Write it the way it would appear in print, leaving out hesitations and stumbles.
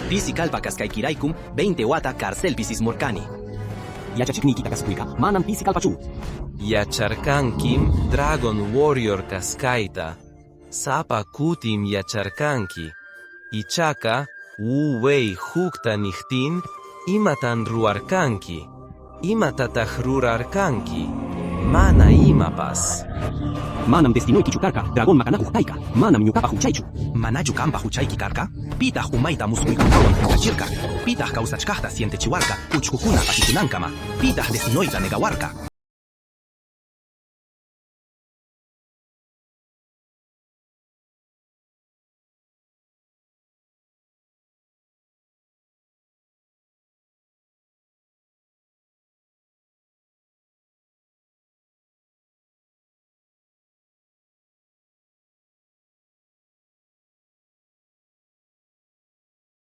Pisi kallpa kasqaykiraykum 20 wata carcelpi sismurqani. Yachachiqniykita kasukuyqa manam pisi kallpachu. Yacharqankim Dragon Warrior kasqayta. Sapa kutim yacharqanki. Ichaqa Wu Wei hukta niqtin, imatan ruwarqanki? Imatataq rurarqanki? Mana imapas. Manam destinoykichu karqa dragón maqanakuq kayqa. Manam ñuqapa huchaychu. Manachu qampa huchayki karqa? Pitaq umayta musquykunawan huntachirqa? Pitaq kawsachkaqta sientechiwarqa uchkukuna pakikunankama? Pitaq destinoyta negawarqa?